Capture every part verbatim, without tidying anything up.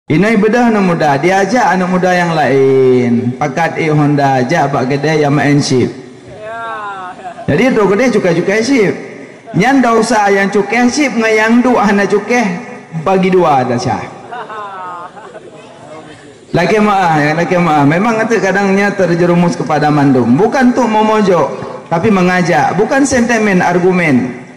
Inai beudôh aneuk muda, diajak aneuk muda nyang laén, pakat ék Honda, jak bak keudè nyang meu'en chip. Jadi, trok keudè cukai-cukai chip. Nyan desya nyang cukai chip ngon nyang duek hana cukai, bagi dua desya. Lakèe meu'ah, ya, lakèe meu'ah. Memang teuk kadang nyan terjerumus kepada mandum. Bukan untuk memojok, tapi mengajak. Bukan sentimen, argumen.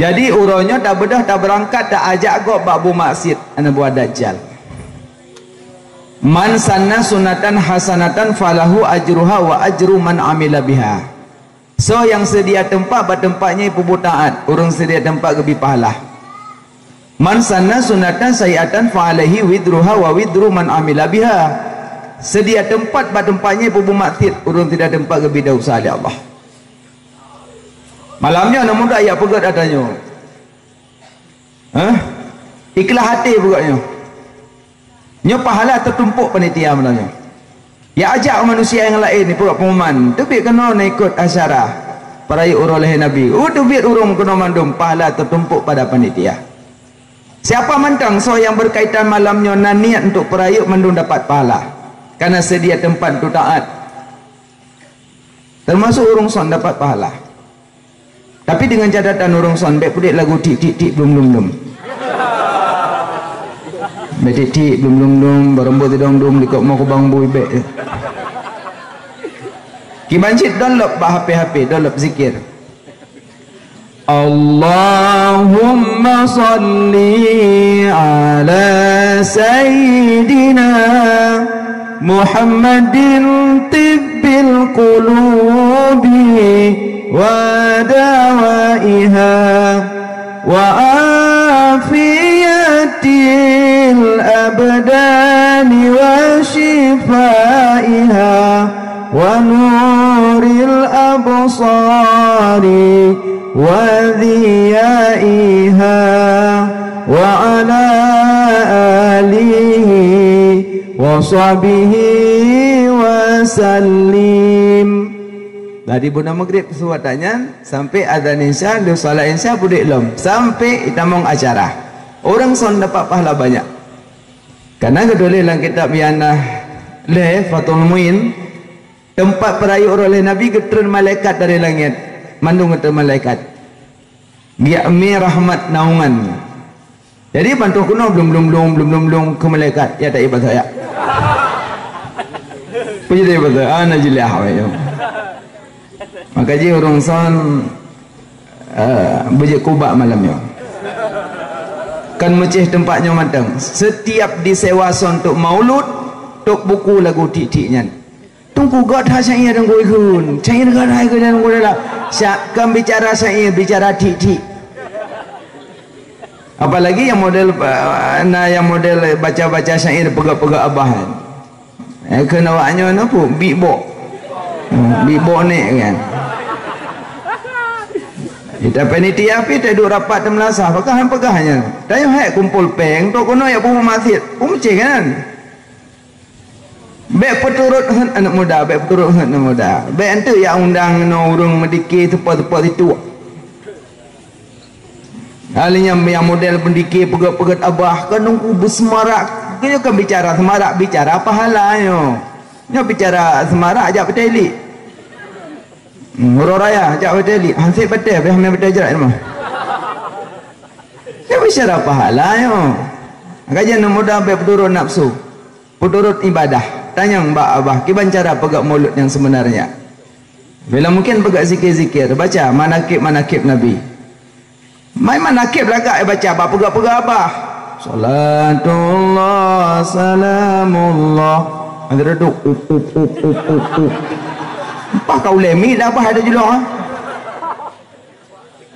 Jadi, uroe nyoe tabeudôh, tabeurangkat, taajak gob bak bu maksiet, aneuk buah Dajjal. "Man sanna sunatan hasanatan falahu ajruha wa ajru man amila biha." Soe nyang seudia teumpat bak teumpat nyan peubuet taat, ureuëng seudia teumpat geubri pahala. "Man sanna sunatan sayyi'atan fa alaihi wizruha wa wizru man amila biha." Seudia teumpat bak teumpat nyan peubuet maksiet, ureuëng seudia teumpat geubri desya lé Allah. Malam nyoe aneuk muda jak peugöt ata nyoe. Hah? Ikhlas até peugöt nyoe. Nyoe pahala teutumpôk panitia malam nyoe. Jak ajak manusia nyang laén peugöt pengumuman, teubiet keunoe neuikot acara peurayeuk uroe lahé Nabi. Oh, teubiet ureuëng keunoe mandum, pahala teutumpôk pada panitia. Siapa mantong soe nyang beukaitan malam nyoe na niet untuk peurayeuk, mandum dapat pahala. Kareuna seudia teumpat untuk taat. Teumasuk ureuëng son dapat pahala. Tapi dengan catatan ureuëng son bék peudeh lagu tik, tik, tik, blum, blum, blum. Bék tik, tik, blum, blum, blum, barambot sidong dum, likot mo kubang bui bék. Kiban cit download bak H P-H P, download zikir. Allahumma salli ala sayyidina Muhammadin tibbil qulubi wa dawaiha wa afiyatil abdani wa shifaiha wa nuril absari wa dhiyaiha wa ala alihi wa sahbihi wa sallim. Dari bunoe Maghrib suat nyan sampai azan Isya, lheueh salat Isya peuduek lom sampai itamong acara. Ureuëng son dapat pahala banyak. Karena geutuléh lam kitab nyang na lhée Fathul Muin, teumpat peurayeuk uroe lahé Nabi geutreun malaikat dari langét, mandum geutreun malaikat. Geujak mi rahmat naungan. Jadi bantuh keunoe blum, blum, blum, blum, blum, blum keu malaikat, ya tak ibadah ya. Puji dia ibadah, ah, najiliah awak nyoe. Maka jih ureuëng son, eh, beujeuet kubak malam nyoe. Kan meucéh teumpat nyoe mantong. Setiap disewa son untuk maulud, untuk buku lagu tik-tik nyan. Teungku gét that syair Teungku ikheun. Syair gét that ikheun Teungku dalam. Sya-, kan bicara syair, bicara tik-tik. Apalagi yang model, eh, na yang model baca-baca syair peugah-peugah abah. Eh, kheun awak nyoe na peue? Beatbox. Hmm, beatbox nek kan. Kita panitia pi tak duduk rapat teumeulasa, peugah-peugah nyan. Tanyoe hai kumpul péng, tok keunoe jak peubuet maksiet. Peumincéh kan? Bék peuturot heuet aneuk muda, bék peuturot heuet aneuk muda. Bék enteuk jak undang ngon ureuëng meudike teupot-teupot situek. Ahli nyang, nyang model meudike peugét-peugét abah, kan nungku beuseumarak. Nyoe kan bicara seumarak, bicara pahala nyoe. Nyoe bicara seumarak jak Peuteuk Iliek. Hmm, uroe raya jak Peuteuk Iliek. Hanset batée, beh mé batée jrat mah. Nyoe bicara pahala nyoe. Gajan aneuk muda bék peuturot nafsu. Peuturot ibadah, tanyong bak abah kiban cara peugét mulod nyang seubeunarnya. Bila mungkin peugét zikir-zikir, baca manakib-manakib Nabi. Mai manakib lagak baca bak peugét-peugét abah. Salatullah, salamullah. Ada duduk, up, up, up, up, up, up. Bah ka ulée mi dah abah ada julong, ah.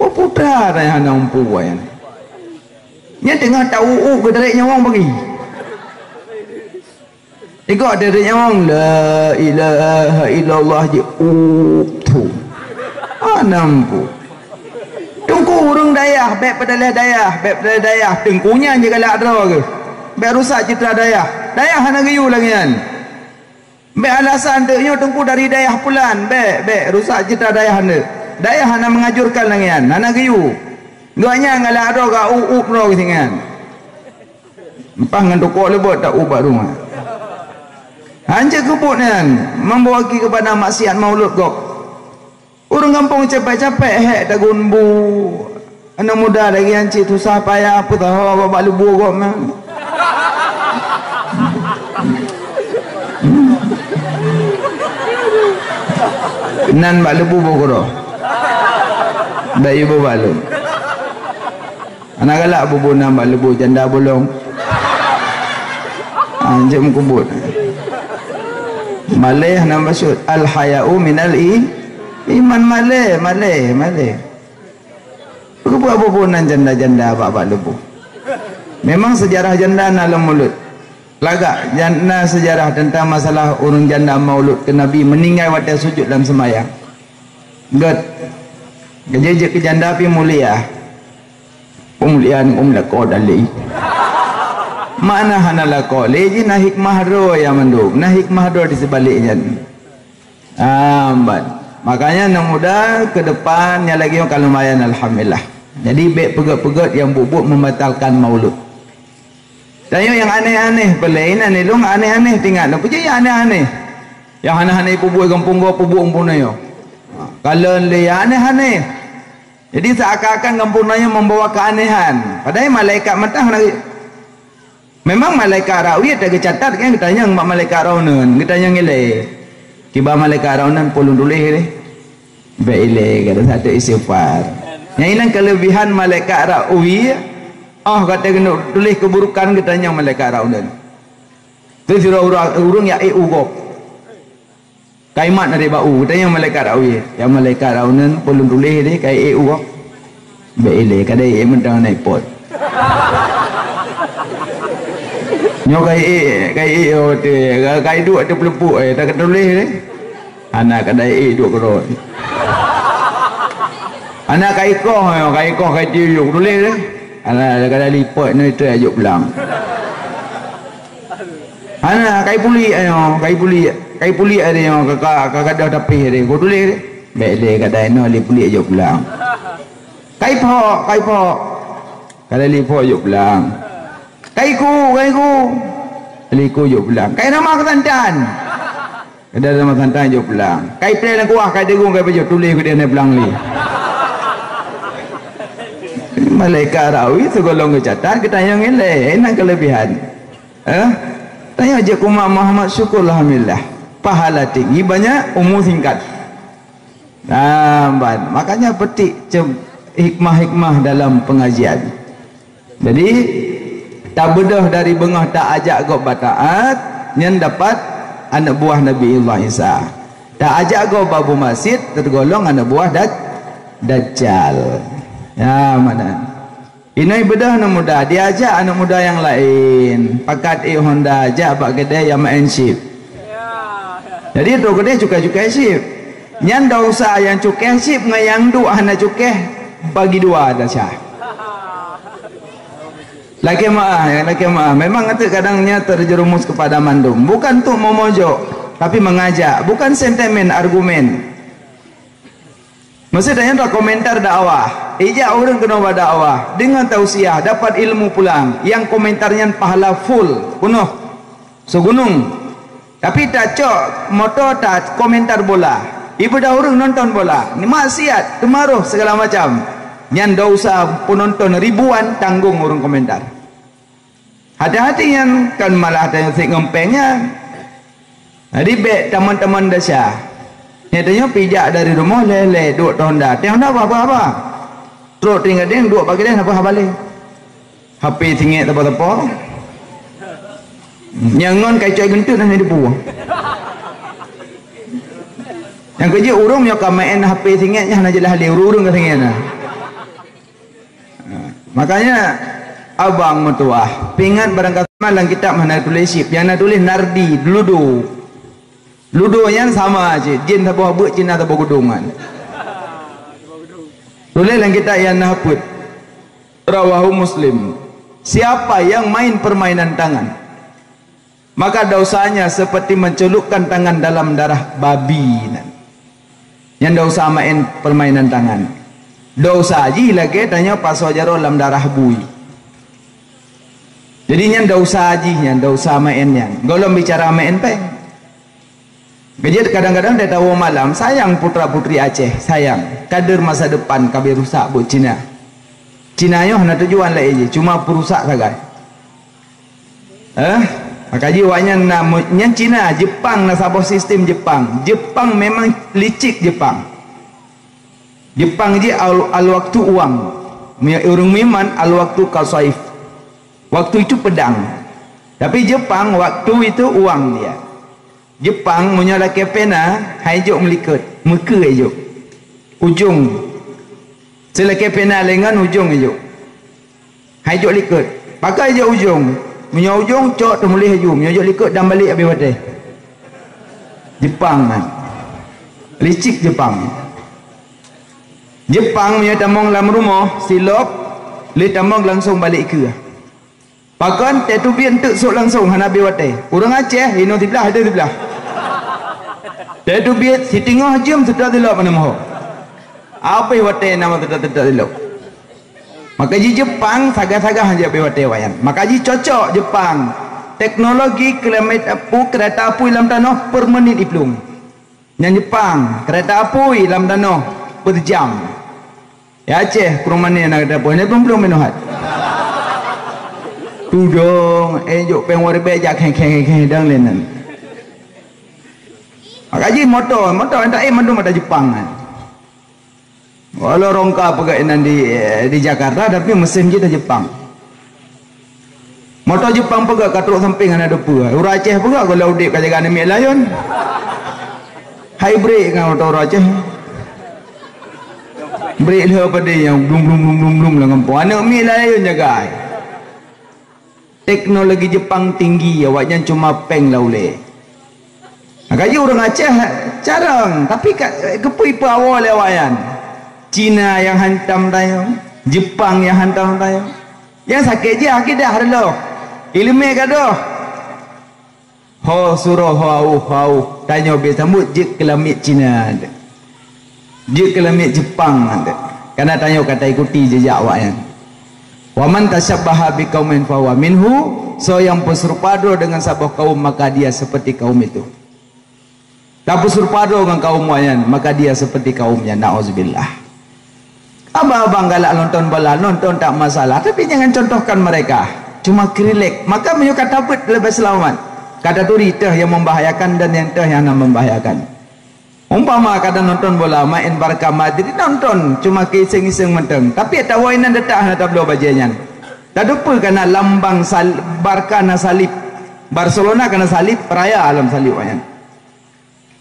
Oh, putra dah hana umpu nyan. Nyan teungoh tau-u-u keu tarék nyawong pagi. Ikok tarék nyawong, "La ilaha illallah," ji, "U, tu." Hana umpu. Teungku ureuëng Dayah, bèk peudaléh dayah, bèk peudaléh dayah. Teungku nyan jigalak droe geuh. Bèk rusak citra dayah. Dayah hana geuyue lagèe nyan. Bèk alasan teuk nyoe teungku dari dayah pulan. Bèk, bèk rusak citra dayah aneuk. Dayah hana mengajurkan lagèe nyan, hana geuyue. Gobnyan galak droe gak u-, up droe geuh singan. Leupah ngon tukok leubot ta-up bak rumoh. Hanjeuet keubuet nyan, membawa gaki keupada maksiat maulud gob. Ureueng gampông capek-capek hék tagun bu. Aneuk muda lagèe nyan cit susah payah peusaho bak, bak leubue gob nyan. Nan bak leubue boh keudroe. Bèk yue bak lôn. Hana galak bubu nan bak leubue janda bolong. Ah, jeuet meukeubut. Malèe hana bacut. Al-haya'u minal i-, iman, malèe, malèe, malèe. Peue bubu nan janda-janda bak, bak leubue. Memang seujarah janda na lam Maulud. Lagak, jan-, na seujarah teuntang masalah ureueng janda Maulud keu Nabi meuninggai watèe sujut lam seumayang. Gèt. Keujeuet jeuet keu janda pih mulia. Peumuliaan kum lakoe dalé. Makna hana lakoe lé jih na hikmah droe ya mandum. Na hikmah droe di sibalek nyan. Ah, ban. Makanya aneuk muda ke depan nyan lagi ka lumayan, alhamdulillah. Jadi bèk peugèt-peugèt nyang buet-buet membatalkan maulud. Tanyoe nyang aneh-aneh peulée inan ilong aneh-aneh tingat. Peue jeuet nyang aneh-aneh? Nyang hana-hana ipubuet gampông gob pubuet gampông nyoe. Ha, kalon lé nyang aneh-aneh. Jadi seakan-akan gampông nyoe membawa keanehan. Padahai malaikat mantah hana. Memang malaikat rawi tageucatat kan geutanyong bak malaikat raunun, geutanyong ilée. Kiban malaikat raunun peue lôn tuléh deh. Bèk ilée, kada satu istighfar. Nyang inan kelebihan malaikat rawi, oh gata keuneuk tuléh keburukan geutanyong malaikat raunun. Tu sidroe ureueng, ureueng nyang ék u gob. Ka imat dari bak u, geutanyong malaikat rawi. Ya malaikat raunun, peue lôn tuléh deh, ka ék u gob. Bèk ilée, kada ék mantong na ipot. Nyoe ka ék, ka ék, oh, teuh, ka, ka iduek teuh peuleupok, eh, tak tuléh deh. Hana, kadai ék duek keudroe. Hana, ka ikoh, ka ikoh, ka itiep yue tuléh deh. Hana, kadai lipot nyoe itu ajuk pulang. Hana, ka ipulik nyoe, ka ipulik, ka ipulik ada nyoe, ka, ka, ka gadoh tapi ada. Ku tuléh deh. Bèk lé, kadai nyoe lipulik ajuk pulang. Ka iphok, ka iphok. Kadai liphok ajuk pulang. Ka iku, ka iku. Liku ajuk pulang. Ka iramah keusantan. Kadai lamah santai jok pulang. Kai preh lam kuah, kai deungon, kai pajoh, tuléh keudeh nai pulang lé. Malaikat rawi sigohlom geucatat, geutanyong ilée, eh, nan keulebihan. Eh? Tanyong jeuet keu umat Muhammad, syukur alhamdulillah. Pahala tinggi, banyak, umu singkat. Nah, ban. Makanya petik cem-, hikmah-hikmah dalam pengajian. Jadi, tabeudôh dari beungoh ta ajak gob bak taat, nyan dapat aneuk buah Nabi Allah Isa. Ta ajak gob bak buet maksiet, teugolong aneuk buah daj-, Dajjal. Ya, mana? Inai beudôh aneuk muda, diajak aneuk muda nyang laén, pakat ék Honda, jak bak keudè nyang maén chip. Jadi, trok keudè cukai-cukai chip. Nyan desya nyang cukai chip ngon nyang duek hana cukai bagi dua desya. Lakèe meu'ah, ya, lakèe meu'ah. Memang teuk kadang nyan terjerumus kepada mandum. Bukan untuk memojok, tapi mengajak. Bukan sentimen, argumen. Maksud nyan adalah komentar dakwah. Ijak ureueng keunoe bak dakwah. Dengan tausiah, dapat ilmu pulang. Nyang komentar nyan pahala full, peunoh. Sigunong. Tapi tacok moto, takomentar bola. Ibeudôh ureueng nonton bola. Ni maksiat, teumaroh, segala macam. Nyan desya penonton ribuan tanggong ureueng komentar. Hati-hati nyan kan malah tanyong sik ngon péng nyan. Jadi bèk tamong-tamong desya. Nyan tanyoe pijak dari rumoh lé-lé duek Honda. Teuh Honda haba-haba. Trok teuh gadeng duek bak gadeng haba-haba lé. H P singèt teupeu-teupeu. Nyang ngon kai cok geunteut hana dipu. Nyang keujeuet ureueng nyoe ka maén H P singèt nyan hana jeulaih lé ureueng-ureueng ka singèt na. Makanya abang meutuah, pingat barangkasoe lam kitab hana tuléh chip, nyang na tuléh nardi, ludo. Ludo nyan sama cit, jén saboh beuk, Cina saboh gudong kan. Tuléh lam kitab nyang na peuet. Rawahu Muslim. Siapa yang main permainan tangan, maka dosanya seperti mencelupkan tangan dalam darah babi. Nyan dosa main permainan tangan. Dosa jih lagée tanyoe pasoe jaroe lam darah bui. Jadi nyan dosa jih nyan, dosa main nyan. Gohlom bicara main péng. Keujeuet kadang-kadang di tawoe malam, sayang putra-putri Aceh, sayang. Kader masa depan ka abéh rusak buet Cina. Cina nyoe hana tujuan laén jih, cuma peurusak sagai. Eh, maka jih awaknyan na mu-, nyan Cina, Jepang na saboh sistem Jepang. Jepang memang licik Jepang. Jepang jih al, al waktu uang. Mi-, ureuëng miman al waktu kasaif. Waktu itu pedang. Tapi Jepang waktu itu uang dia. Jepang meunyoe lakée pena, hai jok meulikot, meukeue jok. Ujong. Seulakée pena lengan ujong jok. Hai jok likot. Pakai jok ujong. Meunyoe ujong cok teumuléh aju, meunyoe jok likot dam balek abéh watée. Jepang kan. Licik Jepang. Jepang meunyoe tamong lam rumoh, silop, lé tamong langsung balek keue. Pakon, teutubiet teuk sôk langsung hana abéh watée. Ureuëng Aceh, inoe siblah, inoe siblah. Teutubiet siteungoh jeuem seutôt silop hana moho. Abéh watée nama seutôt-seutôt silop. Maka jih Jepang sagai-sagai hana abéh watée awaknyan. Maka jih cocok Jepang. Teknologi kilometer apu, keureta apui lam tanoh per menit iplueng. Nyan Jepang, keureta apui lam tanoh per jam. Ya Aceh, perumahan ni nak keureta apui, ni belum-belum minuhat. Tudong, eh jok peng waribek jak kheng-kheng-kheng dang lenan. Maka jih moto, moto entak eh mandum ada Jepang kan. Walau rongka peugah inan di, eh, di Jakarta, tapi mesin jih dah Jepang. Moto Jepang peugah ka trok samping hana deue peue. Ureuëng Aceh peugah kalau udeb ka jaga aneuk miet layon. Hybrid ngon moto ureuëng Aceh. Brek lheueh pada nyang blum blum blum blum blum lam gampông. Aneuk miet layon jaga. Teknologi Jepang tinggi, awaknyan cuma peng laulée. Maka jih ureuëng Aceh carong, tapi ka, keupeue ipeuawoe lé awaknyan? Cina nyang hantam tanyoe, Jepang nyang hantam tanyoe. Nyang sakét jih akidah reuloh. Iéleumé gadoh. Ho suroh ho auh, ho auh. Tanyoe beu sambot jeuet keu lamiet Cina. Jeuet keu lamiet Jepang. Karena tanyoe ka taikuti jejak awaknyan. Wa man tasyabbaha biqaumin fahuwa minhu, soe nyang peuserupa droe deungon saboh kaum, maka dia seperti kaum itu. Tapeuserupa droe ngon kaum awaknyan, maka dia seperti kaumnya. Nauzubillah. Abang-abang galak nonton bola, nonton tak masalah, tapi jangan contohkan mereka. Cuma keu rilek. Maka meunyoe ka tabeuet leubeh seulamat. Ka taturi teuh nyang membahayakan dan nyang teuh nyang hana membahayakan. Umpama kada nonton bola, main Barca Madrid nonton, cuma keu iseng-iseng mantong. Tapi atawa inan detak hana tabloe bajée nyan. Tateupeue kana lambang sal-, Barca na salib, Barcelona kana salib, raya lam salib awaknyan.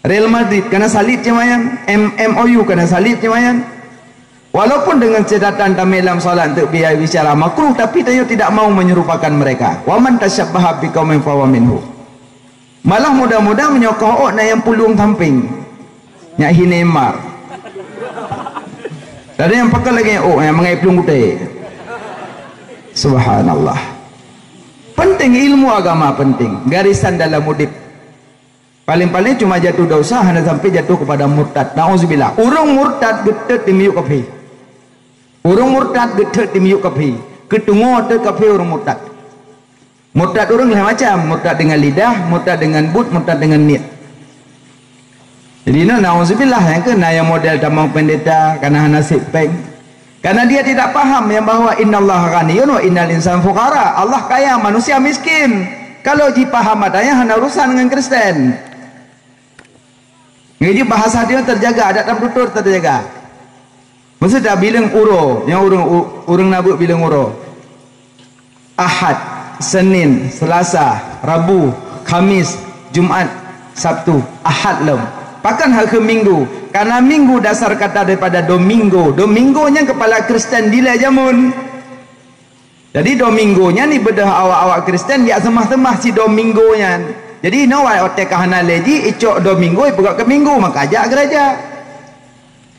Real Madrid kana salib cit awaknyan, M-, M O U kana salib cit awaknyan. Walaupun dengan catatan tamé lam salat untuk biaya bicara makruh, tapi tanyoe tidak mau menyerupakan mereka. Wa man tasyabbaha biqaumin fahuwa minhu. Malah mudah-mudahan meunyoe koh ôk na nyang pulueng samping. Nyak hi Neymar. Ada nyang pakai lagi ôk nyang mangai plueng kutai. Subhanallah. Penting ilmu agama penting. Garisan dalam udeb. Paling-paling cuma jatuh dosa, hana sampai jatuh kepada murtad. Nauzubillah. Ureuëng murtad geutet di miyueb kafé. Ureuëng murtad geutet di miyueb kafé. Keutungoe teuk kafé ureuëng murtad. Murtad ureuëng lhée macam, murtad dengan lidah, murtad dengan buet, murtad dengan niet. Jadi na nauzubillah nyang keu na nyang model tamong pendeta kana hana sép péng. Karena dia tidak paham yang bahwa innallaha ghaniyun wa innal insana fuqara. Allah kaya, manusia miskin. Kalau jipaham adanya hana urusan dengan Kristen. Ngeujeuet bahasa dia terjaga, adat dan tutur terjaga. Maksud dah bileng uroe, nyang ureuëng u-, ureuëng nabeuek bileng uroe. Ahad, Senin, Selasa, Rabu, Khamis, Jumat, Sabtu, Ahad lom. Pakon hakeu Minggu? Karena Minggu dasar kata daripada Domingo. Domingo nyang kepala Kristen dilée jameun. Jadi Domingo nyan ibeudôh awak-awak Kristen jak seumah-seumah si Domingo nyan. Jadi inoe watée ka hana lé jih icok Domingo ipeugét keu Minggu, maka jak gereja.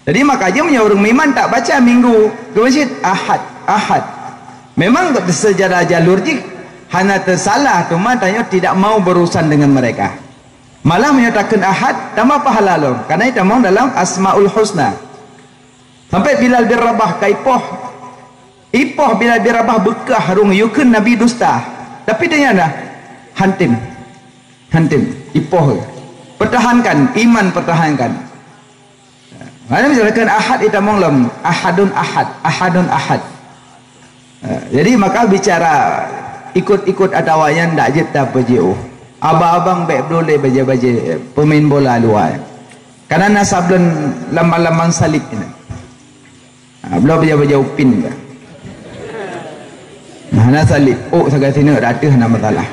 Jadi maka jih meunyoe ureuëng meuiman tak baca Minggu keu masjid, Ahad, Ahad, Memang secara jalur jih hana teusalah, cuma tanyoe tidak mau berurusan dengan mereka. Malah meunyoe takheun Ahad, tambah pahala lom. Karena itamong dalam Asmaul Husna. Sampai Bilal bin Rabah ka ipoh. Ipoh Bilal bin Rabah beukah rhung yukheun Nabi dusta. Tapi dia dah hantim. Hantim. Ipoh. Pertahankan. Iman pertahankan. Mana misalkan Ahad itamong lom. Ahadun Ahad. Ahadun Ahad. Eh, jadi maka bicara ikut-ikut atawa nyan dak jeuet tapeujiôh. Abang-abang bèk bloe lé bajèe-bajèe pemain bola luwa. Karena na sablon lambang-lambang salib nyan. Ha, bloe bajèe-bajèe Upin ka. Nah, na salib. Oh, sagai sineuk dak ateueh na masalah.